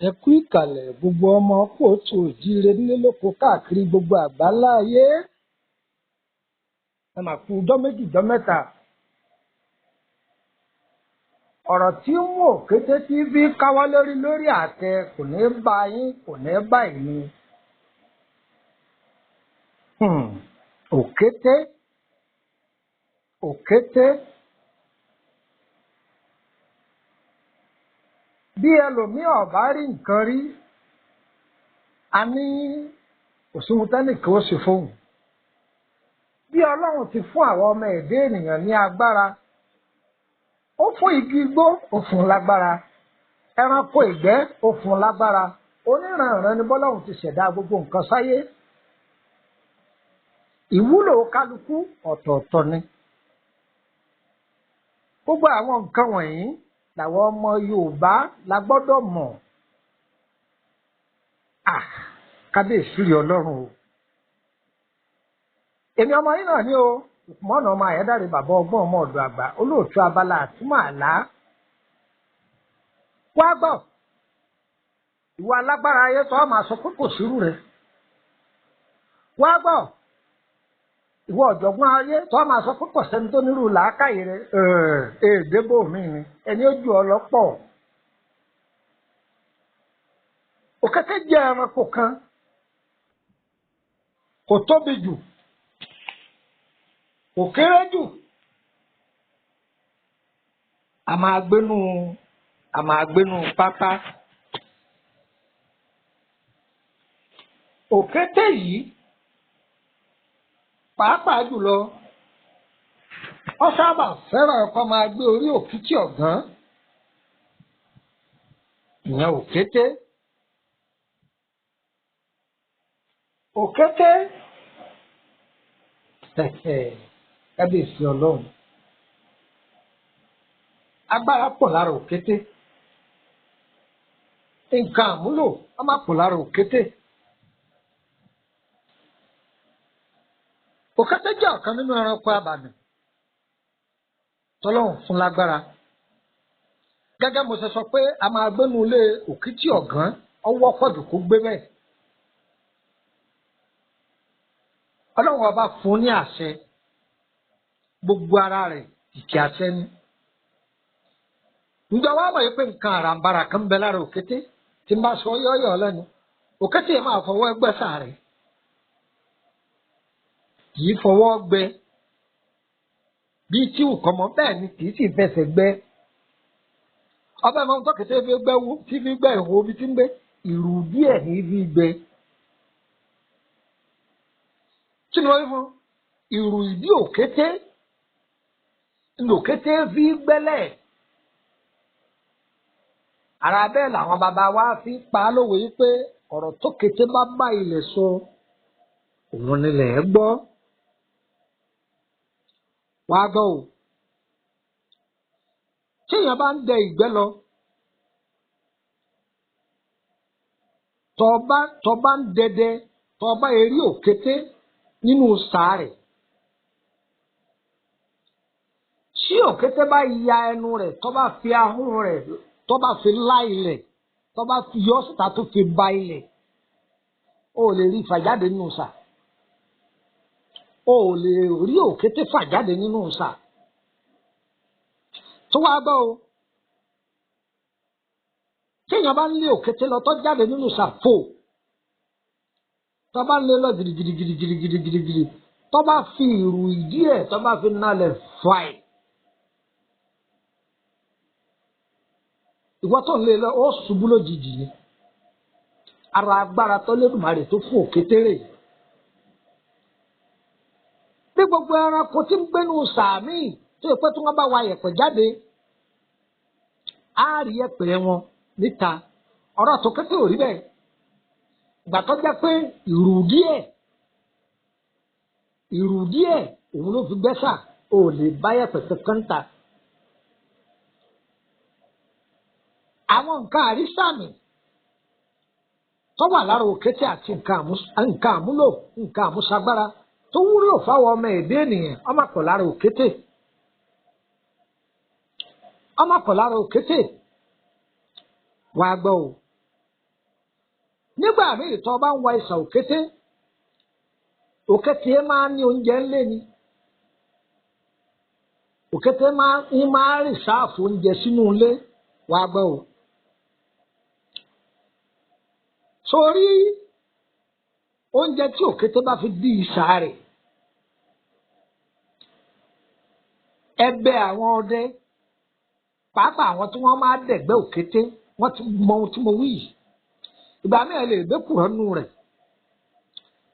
Ẹ kú ìkàlẹ̀ gbogbo ọmọ kóòtù òjíire nílé lóko káàkiri gbogbo àgbáńlá ayé. Ẹ mà kú ọjọ́ méjì ọjọ́ mẹ́ta. Ọ̀rọ̀ tí ń mú òkété tí fi káwọ́ lórí lórí àtẹ kò ní bá yín, kò ní bá èmi. Òkété, òkété. Bí ẹlòmíì ò bá rí nǹkan rí, a ní kò sí ohun tẹ́nìkan ó ṣe fóun. Bí Ọlọ́run ti fún àwọn ọmọ ẹ̀dá ènìyàn ní agbára, ó fún igi igbó, ó fún un lágbára. Ẹranko ìgbẹ́, ó fún un lágbára. Oníranànran ni bọ́lọ́run ti ṣẹ̀dá gbogbo nǹkan sáyé. Ìwúlò kálukú ọ̀tọ̀ọ̀tọ̀ ni. Gbogbo àwọn nǹkan wọ̀nyí làwọn ọmọ Yorùbá la gbọ́dọ̀ mọ̀. Kábíyèsí rí Ọlọ́run o. Èmi ọmọ yín náà ni o, Lùkùmọ́nù ọmọ Àyádáre, bàbá ọgbọ́n ọmọ ọ̀dọ̀ àgbà, olóòtú abala àtúmọ̀ àlá. Wá gbọ́, ìwọ alágbára ayé tó máa sọ pé kò sírú rẹ̀. Wá gbọ́, ìwọ ọ̀jọ̀gbọ́n ayé tó máa sọ pé kò sẹ́ni tó nírú làákàyè rẹ̀. Èdèbò mi ni ẹni ó ju ọlọ́pọ̀. Òkété jẹ́ ẹranko kan, kò tóbi jù, kò kéré jù. A máa gbénú pápá. Òkété yìí pàápàá jùlọ, ó sábà fẹ́ràn kó máa gbé orí òkìtì ọ̀gán. Ìyẹn òkété. Òkété. Kábíyèsí Ọlọ́run. Agbára pọ̀ lára òkété. Nǹkan àmúlò á máa pọ̀ lára òkété. Òkété jẹ́ ọ̀kan nínú ẹranko abàmì tọ́lọ́run fún lágbára. Gẹ́gẹ́ mo ṣe sọ pé a máa gbénu ilé òkìtì ọ̀gán, ọwọ́ pọ̀jù kó gbé bẹ́ẹ̀. Ọlọ́run ọba fún ní àṣẹ, gbogbo ara rẹ̀ kìkì àṣẹ ni. Ǹjẹ́ wàá mọ̀ pé nǹkan àràǹbarà kan ń bẹ lára òkété tí ń bá sọ yọ́yọ̀ lẹ́nu? Òkété yẹn máa fọwọ́ ẹgbẹ́ sàárẹ̀. Kì í fọwọ́ gbẹ bíi tí òkọmọ, bẹ́ẹ̀ ni kì í sì fẹsẹ̀ gbẹ. Ọbẹ̀ mọ́ tó kété fi gbẹ́ wú tí fi gbẹ́ ìhó bí tí ń gbé ìrù díẹ̀ ní fi gbẹ. Kí ni wọ́n fi fún? Ìrù ìdí òkété ní òkété fi gbẹ́lẹ̀. Ara bẹ́ẹ̀ làwọn bàbá wa fi pa á lówe pé ọ̀rọ̀ tó kété bá bá ilẹ̀ sọ, òun nílẹ̀ ẹ gbọ́. Wá gbọ́ o. Tí èèyàn bá ń dẹ ìgbẹ́ lọ, tọba ń dẹdẹ, tọba eré òkété nínú sàárẹ̀. Tí òkété bá ya ẹnu rẹ̀, tọba fi ahọ́n rẹ̀, tọba fi lá ilẹ̀, tọba fi yọ síta tó fi ba ilẹ̀, o lè rí fàjáde nínú sà. O ò lè rí òkété fà jáde nínú sà. Tó wá gbọ́ o. Tí èèyàn bá ń lé òkété lọ tó jáde nínú sà fò. Tó bá ń lé lọ gidigidigidigidigidi. Tó bá fi ìrù ìdí ẹ̀ tó bá fi nalẹ̀ fàì. Ìwọ tó ń lé lọ, ó ṣubú lójijì ni. Ara agbára tó Lédùmarè tó fún òkété rè. Bí gbogbo ẹranko tí ń gbénu sàmì tó yẹ pé tí wọ́n bá wa yẹ̀pẹ̀ jáde, á rí yẹ̀pẹ̀ wọn níta. Ọ̀rọ̀ tó kété ò rí bẹ́ẹ̀. Ìgbà tó jẹ́ pé ìrù díẹ̀ òun ló fi gbẹ́sà, ò lè bá yẹ̀pẹ̀ kankan ta. Àwọn nǹkan àrísàmì tó wà lára òkété àti nǹkan àmúlò, nǹkan àmúṣagbára tó wúlò fáwọn ọmọ ẹ̀dá ènìyàn, ọmọ pọ̀ lára òkété. Ọmọ pọ̀ lára òkété. Wàá gbọ́ o. Nígbà míì tó bá ń wa ìsà òkété, òkété máa ń ní oúnjẹ ńlé ni. Òkété máa ń rìn sáàfù oúnjẹ sínú ilé, wàá gbọ́ o. Sórí oúnjẹ tí òkété bá fi dí ìsà rẹ̀, ẹ̀bẹ̀ àwọn ọdẹ, pàápàá àwọn tí wọ́n máa dẹ̀gbẹ́ òkété, wọ́n ti mọ ohun tí mo wí yìí. Ìgbà míì ẹ lè gbé kùrọ́nù rẹ̀,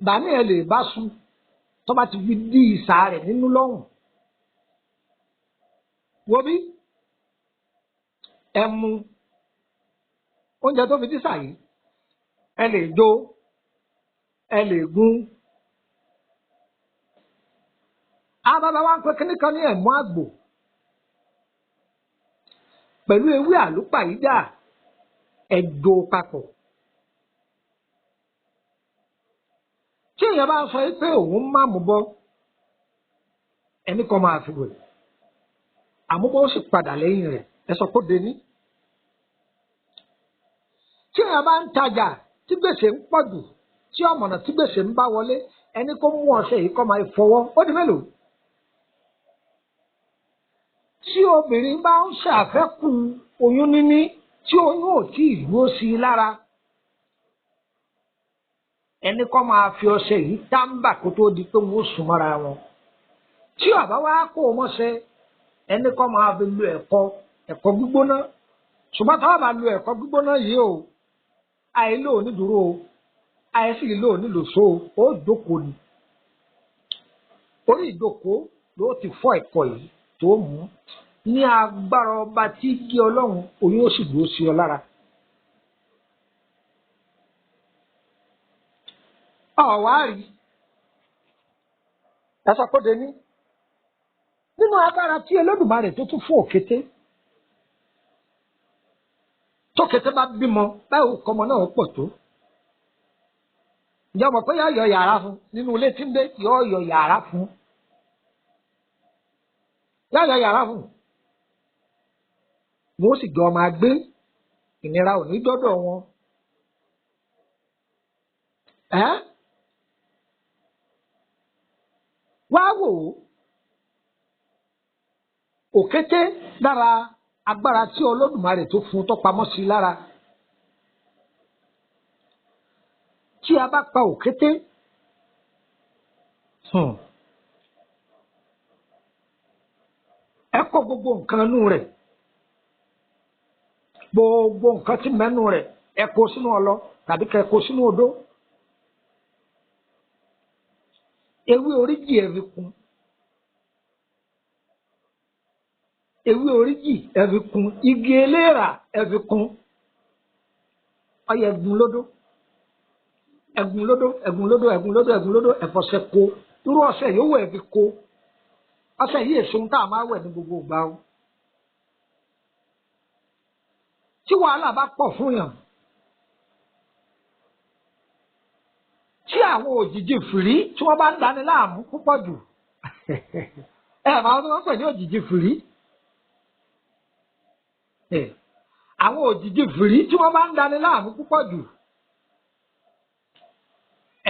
ìgbà míì ẹ lè bá sun tó bá ti fi dí ìsà rẹ̀ nínú lọ́hùn. Wo bí ẹ mu oúnjẹ tó fi dí ìsà yìí, ẹ lè jó, ẹ lè gún. Àwọn bàbá wa ń pe kíní kan ní ẹ̀mú àgbò pẹ̀lú ewé àlùpàyídà, ẹ jó papọ̀. Tí èèyàn bá ń sọ pé òun má mú bọ́, ẹni kan máa fi wẹ̀, àmúbọ́ ó sì padà lẹ́yìn rẹ̀, ẹ sọ pé ó dení. Tí èèyàn bá ń tajà tí gbèsè ń pọ̀ jù, tí ọ̀mọ̀nà tí gbèsè ń bá wọlé, ẹni kó mú ọṣẹ yìí kó máa fọwọ́, ó di mélòó? Tí obìnrin bá ń ṣàfẹ́kù oyún níní tí oyún ò tí ì dúró sí i lára, ẹni kó máa fi ọṣẹ yìí táǹbà kó tó di pé wọ́n ó sùn mọ́ra wọn. Tí ọ̀bá wá kó o mọ́ṣẹ, ẹni kó máa fi lo ẹ̀kọ, ẹ̀kọ gbígbóná. Ṣùgbọ́n táwọn bá lo ẹ̀kọ gbígbóná yìí o, àìlò onídùúró o, àìsí ìlò onílòsó o, ó jókòó ni. Orí ìjókòó ló ti fọ́ ẹ̀kọ yìí tó mú. Ní agbára ọba tí gé Ọlọ́run, oyún ó sì dúró sí ọ lára. Ọ̀wá rí ẹ sọ pé dení. Nínú agbára tí Olódùmarè tó tún fún òkété, tókété bá bímọ báwo kọmọ náà pọ̀ tó. Ǹjẹ́ o mọ̀ pé yóò yọ yàrá fún nínú ilé tí ń dé, yóò yọ yàrá fún. Yóò yọ yàrá fún. Wọ́n sì jọ máa gbé, ìnira ò ní dọ́dọ̀ wọn. Ẹ́ wá wò ó, òkété lára agbára tí Olódùmarè tó fún tó pamọ́ sí lára. Tí a bá pa òkété, ẹ kó gbogbo nǹkan inú rẹ̀, gbogbo nǹkan tí mẹ́nu rẹ̀, ẹ kó sínú ọlọ tàbí kẹ kó sínú odó. Ewé oríjì ẹ fi kún. Ewé oríjì ẹ fi kún. Igi eléèrà ẹ fi kún. Ọyẹ ẹgún lódó. Ẹgún lódó, ẹgún lódó, ẹgún lódó, ẹgún lódó, ẹfọṣẹ kó. Irú ọṣẹ yòówù ẹ fi kó. Ọṣẹ yìí èso ń tá a máa wẹ̀ ní gbogbo ìgbà o. Tí wàhálà bá pọ̀ fún yàn, tí àwọn òjìji fìrí tí wọ́n bá ń dani láàmú púpọ̀ jù, ẹ máa ń wọ́n pè ní òjìji fìrí. Àwọn òjìji fìrí tí wọ́n bá ń dani láàmú púpọ̀ jù,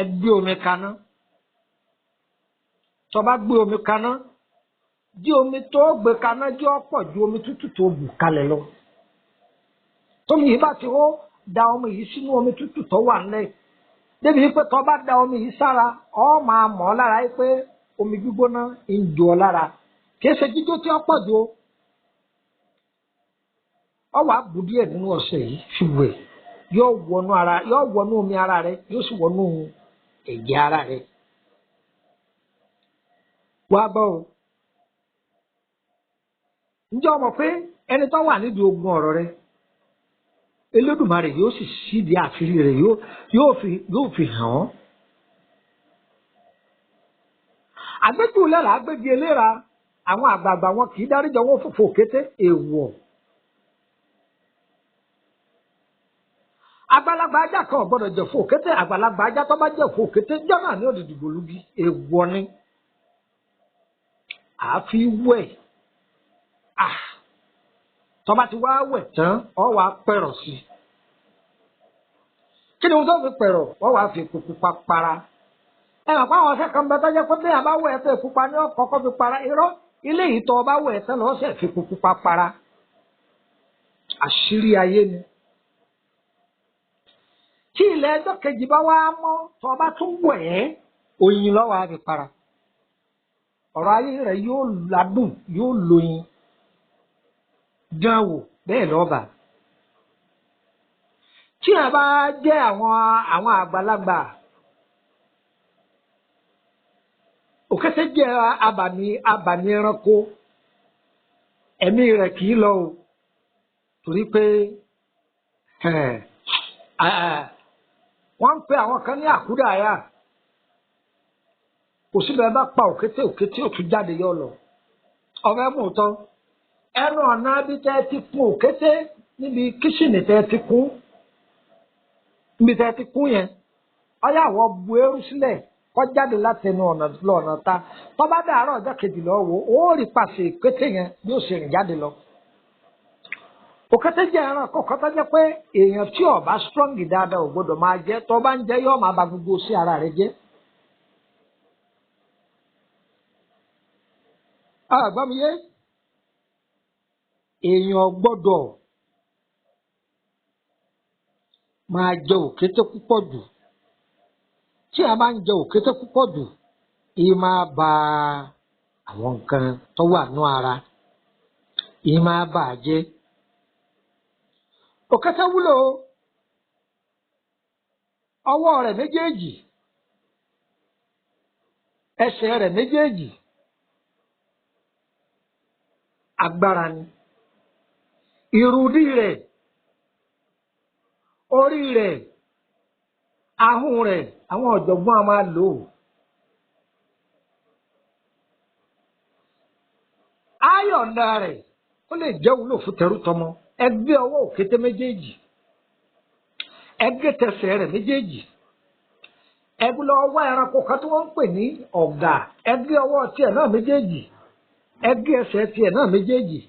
ẹ gbé omi kaná. Tó bá gbé omi kaná, jí omi tó gbé kaná jẹ́ ọ̀pọ̀ ju omi tútù tó bù kalẹ̀ lọ. Tómi yìí bá ti hó, da omi yìí sínú omi tútù tó wà nílẹ̀. Débi pé tó bá da omi yìí sára, ọ máa mọ̀ ọ́ lára pé omi gbígbóná ń jò ọ́ lára. Kìí ṣe jíjó tí ó pọ̀ jù o. Ọ wàá bù díẹ̀ nínú ọṣẹ yìí fi wẹ̀, yóò wọnú ara, yóò wọnú omi ara rẹ, yóò sì wọnú ẹ̀jẹ̀ ara rẹ. Wá gbọ́ o. Ǹjẹ́ o mọ̀ pé ẹni tó wà nídìí ogun ọ̀rọ̀ rẹ, Olódùmarè yóò sì ṣídìí àṣírí rẹ̀, yóò fi hàn ọ́. Àgbéjúlẹ̀ là á gbégi eléra, àwọn àgbààgbà wọn kì í dáríjọ wọn fòfò kété èèwọ̀. Àgbàlagbà ajá kan ò gbọdọ̀ jẹ̀ fò kété, àgbàlagbà ajá tó bá jẹ̀ fò kété jọ́nà ní òdìdì gbòlúgi, èèwọ̀ ni. Àáfi wẹ̀. Tó bá ti wá wẹ̀ tán, ọ wá pẹ̀rọ̀ sí i. Kí ni wọ́n tó fi pẹ̀rọ̀? Wọ́n wàá fi epo pupa para. Ẹ mọ̀ pé àwọn ọṣẹ kan bẹ tó jẹ́ pé bí a bá wẹ̀ ẹ́ tó epo pupa ní ọ̀kọ́kọ́ fi para. Irọ́, ilé yìí tó o bá wẹ̀ ẹ́ tán lọ́sẹ̀ fi epo pupa para. Àṣírí ayé ni. Tí ilẹ̀ ẹjọ́ kejì bá wá mọ́, tó o bá tún wẹ̀ ẹ́, oyin lọ́wọ́ á fi para. Ọ̀rọ̀ ayé rẹ̀ yóò ládùn, yóò lóyin. Dán wò bẹ́ẹ̀ lọ́ba. Tí a bá jẹ́ àwọn àgbàlagbà, òkété jẹ́ abàmì ẹranko, ẹ̀mí rẹ̀ kì í lọ o, torí pé wọ́n ń pe àwọn kan ní àkúdàáyà. Kò síbẹ̀ bá pa òkété, òkété ò tún jáde yọ lọ. Ọ̀rẹ́ mú tán, ẹnu ọ̀nà bí tẹ́ ti kún òkété níbi kíṣìnì tẹ́ ti kún, níbi tẹ́ ti kún yẹn, ọyá àwọ̀ bu eérú sílẹ̀ kó jáde láti ẹnu ọ̀nà lọ ọ̀nà ta. Tó bá dàárọ̀ ọjọ́ kejì lọ wò ó, rí pàṣẹ òkété yẹn bí ó ṣe rìn jáde lọ. Òkété jẹ́ ẹran kọ̀ọ̀kan tó jẹ́ pé èèyàn tí ó bá strong dáadáa ò gbọ́dọ̀ máa jẹ. Tó bá ń jẹ yóò máa ba gbogbo sí ara rẹ̀ jẹ́. Àgbàmúyé, èèyàn gbọ́dọ̀ máa jẹ òkété púpọ̀ jù. Tí a bá ń jẹ òkété púpọ̀ jù, ìyí máa ba àwọn nǹkan tó wà nú ara, ìyí máa bà á jẹ́. Òkété wúlò, ọwọ́ rẹ̀ méjèèjì, ẹsẹ̀ rẹ̀ méjèèjì, agbára ni. Ìrùdí rẹ̀, orí rẹ̀, ahọ́n rẹ̀, àwọn ọ̀jọ̀gbọ́n a máa lò ó. Ayọ̀ǹda rẹ̀ ó lè jẹ́ wúlò fún tẹrútọmọ. Ẹgbẹ́ ọwọ́ òkété méjèèjì, ẹgbẹ́ tẹsẹ̀ rẹ̀ méjèèjì, ẹgbẹ́ lọ wá ẹranko kan tí wọ́n ń pè ní ọ̀gà, ẹgbẹ́ ọwọ́ tiẹ̀ náà méjèèjì, ẹgbẹ́ ẹsẹ̀ tiẹ̀ náà méjèèjì.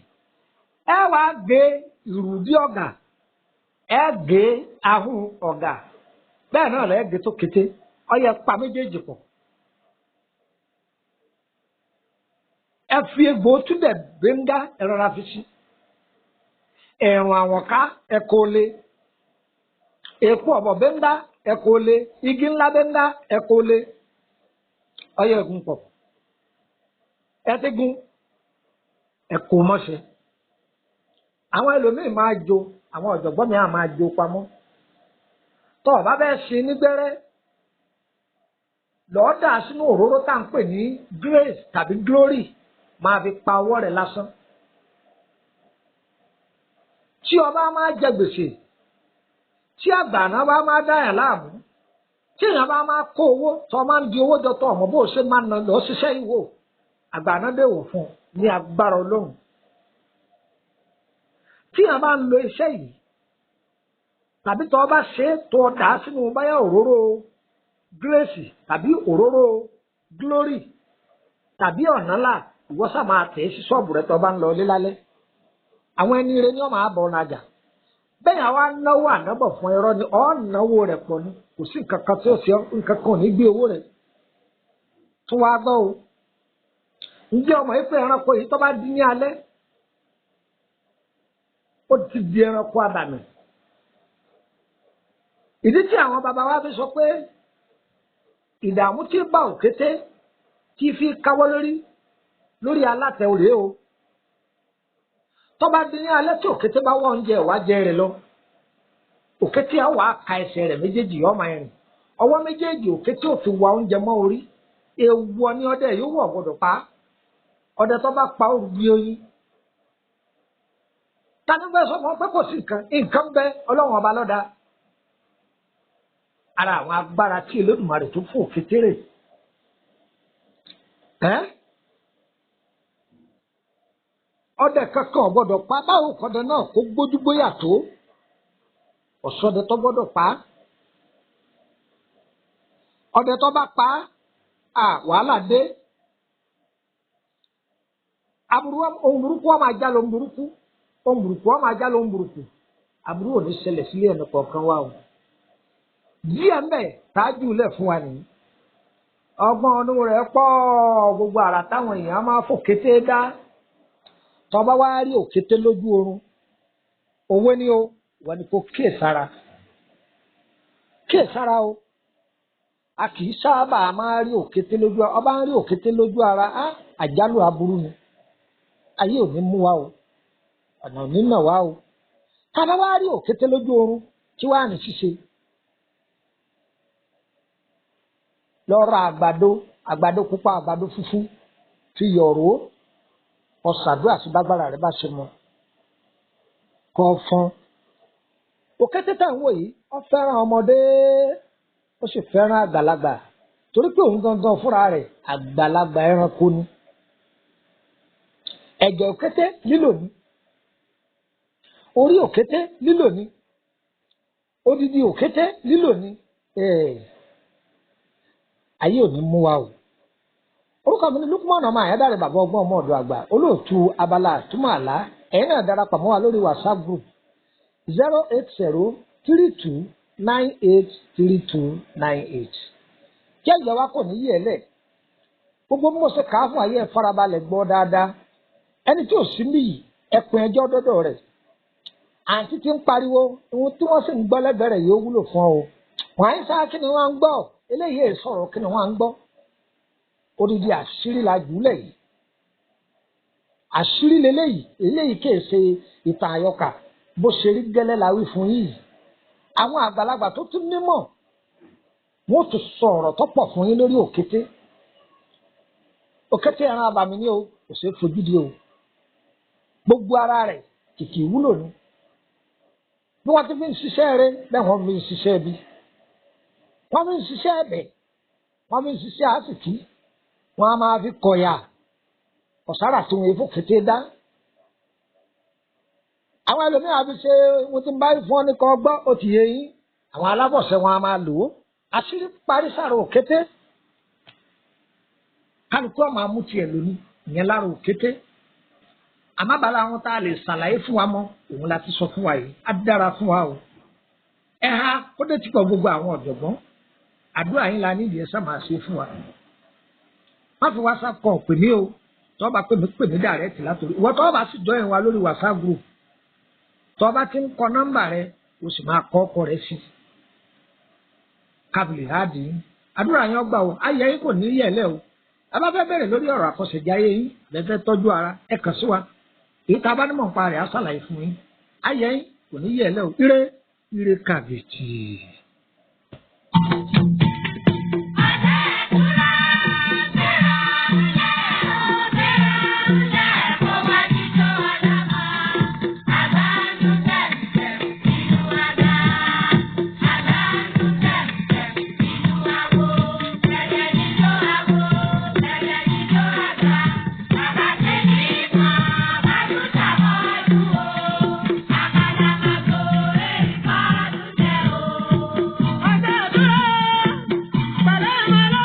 Ẹ wàá gé ìrùdí ọ̀gà, ẹ gé ahọ́n ọ̀gà, bẹ́ẹ̀ náà lẹ́ gé tó kété, ọyẹ pa méjèèjì pọ̀. Ẹ fi egbò túbẹ̀ gbẹ́ngá ẹ rọra fi sí. Ẹ̀rùn àwọ̀ká ẹ kó lé. Èpo ọ̀bọ̀ gbẹ́ngá ẹ kó lé. Igi ńlá gbẹ́ngá ẹ kó lé. Ọyẹ ẹ̀gún pọ̀. Ẹ ti gún, ẹ kó mọ́ṣẹ́. Àwọn ẹlòmíì máa jo, àwọn ọ̀jọ̀gbọ́n mi á máa jo pamọ́. Tọ́ ọ bá bẹ́ẹ̀ ṣe nígbẹ́rẹ́, lọ́ọ́ dà sínú òróró tá à ń pè ní grace tàbí glory, máa fi pa ọwọ́ rẹ̀ lásán. Tí ọba máa jẹ gbèsè, tí àgbàná bá máa dá yàn láàmú, tí èèyàn bá máa kó owó tó máa ń di owó jọ tó ọmọ bó ṣe máa ń lọ ṣiṣẹ́ ìwò, àgbàná dèwò fún un ní agbára Ọlọ́run. Tí èèyàn bá ń lo iṣẹ́ yìí, tàbí tó bá ṣe é tó dà á sínú báyà òróró grace tàbí òróró glory tàbí ọ̀nàlà, ìwọ sá máa tẹ̀ sí ṣọ́ọ̀bù rẹ tó bá ń lọ ilé lálẹ́. Àwọn ẹni rẹ ni wọ́n máa bọ̀ ọ̀nàjà. Bẹ́ẹ̀ àwa náwó ànábọ̀ fún irọ́ ni, ọ̀ náwó rẹ̀ pọ̀ ni, kò sí nǹkan kan tí ó ṣe, nǹkan kan ò ní gbé owó rẹ̀. Tún wá gbọ́ o. Ǹjẹ́ ọmọ yìí pé ẹranko yìí tó bá di ní alẹ́, ó ti di ẹranko abàmì. Ìdí tí àwọn bàbá wa fi sọ pé ìdààmú tí bá òkété tí fi káwọ́ lórí lórí alátẹ òré o. Tó bá di ní alẹ́ tí òkété bá wá oúnjẹ wá jẹ rẹ̀ lọ, òkété á wàá ka ẹsẹ̀ rẹ̀ méjèèjì yọ máa rìn. Ọwọ́ méjèèjì òkété ò fi wá oúnjẹ mọ́ orí. Èèwọ̀ ni ọdẹ yóò wọ̀ gbọ́dọ̀ pa. Ọdẹ tó bá pa ó gbé oyin. Tani fẹ́ sọ fún ọ pé kò sí nǹkan, nǹkan bẹ Ọlọ́run ọba lọ́dà. Ara àwọn agbára tí Olódùmarè tó fún òkété rè. Ọdẹ kankan ò gbọ́dọ̀ pa, báwo kọdẹ náà kó gbójúgbóyà tó, ọ̀sọ́dẹ tó gbọ́dọ̀ pa. Ọdẹ tó bá pa á, wàhálà dé. Aburú ohun burúkú wọn máa já lọ ohun burúkú, ohun burúkú wọn máa já lọ ohun burúkú. Aburú ò ní ṣẹlẹ̀ sílé ẹnì kọ̀ọ̀kan wa o. Díẹ̀ ń bẹ̀ tájú lẹ̀ fún wa nìyí. Ọgbọ́n ọdún rẹ̀ pọ̀, gbogbo àrà táwọn èèyàn máa fò kété dá. Tọba wá rí òkété lójú oorun, owó ni o, wọ́n ní kó kíyèsára. Kíyèsára o. A kì í sábà máa rí òkété lójú ara. Ọba ń rí òkété lójú ara, á àjálù aburú ni. Ayé ò ní mú wa o. Ọ̀nà ò ní nà wá o. Tọba wá rí òkété lójú oorun, kí wàá ní ṣíṣe? Lọ ra àgbàdo, àgbàdo pupa, àgbàdo funfun, fi yọ̀rọ̀ ọ̀sàdúrà sí bágbára rẹ bá ṣe mọ. Kọ́ fọn. Òkété tá à ń wò yìí, ó fẹ́ràn ọmọdé, ó sì fẹ́ràn àgbàlagbà. Torí pé òun gangan fúnra rẹ̀ àgbàlagbà ẹranko ni. Ẹ̀jẹ̀ òkété lílò ni. Orí òkété lílò ni. Odidi òkété lílò ni. Ayé ò ní mú wa o. Orúkọ mi ni Lukman ọmọ Àyádáre, bàbá ọgbọ́n ọmọ ọ̀dọ̀ àgbà, olóòtú abala àtúmọ̀ àlá. Ẹ̀yin náà darapọ̀ mọ́ wa lórí WhatsApp group 08032983298. Jẹ́ ìjọba kò ní yí ẹ lẹ̀. Gbogbo bí mo ṣe kà á fún ayé ẹ farabalẹ̀ gbọ́ dáadáa. Ẹni tí ò sí níbí yìí, ẹkùn ẹjọ́ dọ́dọ̀ rẹ̀. Àǹtí ti ń pariwo, ohun tí wọ́n sì ń gbọ́ lẹ́gbẹ̀ẹ́ rẹ̀ yóò wúlò fún ọ o. Wọ́n á ń sá kí ni wọ́n ń gbọ́, eléyìí è sọ̀rọ̀ kí ni wọ́n ń gbọ́. Odidi àṣírí la jùlẹ̀ yìí. Àṣírí leléyìí, eléyìí kìí ṣe ìtàn àyọkà, bó ṣe rí gẹ́lẹ́ la wí fún yìí. Àwọn àgbàlagbà tó tún nímọ̀, wọ́n tún sọ ọ̀rọ̀ tó pọ̀ fún yín lórí òkété. Òkété ẹran abàmì ni o, kò ṣeé fojú di o. Gbogbo ara rẹ̀ kìkì ìwúlò ni. Bí wọ́n ti fi ń ṣiṣẹ́ rẹ̀, bẹ́ẹ̀ wọ́n fi ń ṣiṣẹ́ ibi. Wọ́n fi ń ṣiṣẹ́ ẹ̀bẹ̀, wọ́n fi ń ṣiṣẹ́ àsìkí, wọ́n á máa fi kọ̀yà ọ̀sára tí wọ́n fò kété dá. Àwọn ẹlòmíràn fi ṣe ohun tí ń bá fún ọ ní kan gbọ́, ó ti yé yín. Àwọn alábọ̀sẹ̀ wọn á máa lò ó. Àṣírí parí sára òkété. Kálukú ọmọ amú tiẹ̀ lónìí, ìyẹn lára òkété. Àmọ́ bàlá àwọn tá a lè ṣàlàyé fún wa mọ́, òun la ti sọ fún wa yìí. Á dára fún wa o. Ẹ ha kó dé tipọ̀ gbogbo àwọn ọ̀jọ̀gbọ́n. Àdúrà yín la nídìí ẹ sá máa ṣe fún wa. Má fi WhatsApp call pè mí o. Tọ́ bá pè mí pè mí direct látòrí. Ìwọ tọ́ bá sì join wa lórí WhatsApp group. Tọ́ bá ti ń kọ nọ́mbà rẹ, o sì máa kọ ọkọ rẹ sí. Kábìlì háàdì yín. Àdúrà yín ọgbà o. Ayé yín kò ní yẹ̀lẹ̀ o. A bá fẹ́ bẹ̀rẹ̀ lórí ọ̀rọ̀ àkọsẹ̀jáyé yín, lẹ́fẹ́ tọ́jú ara, ẹ kàn sí wa. Èyí tá a bá nímọ̀ nípa rẹ̀ á ṣàlàyé fún yín. Ayé yín kò ní yẹ̀lẹ̀ o. Ire ire kàbìtì. Ọjọ́ ìdúró, pẹ̀lú ìmọ̀lá.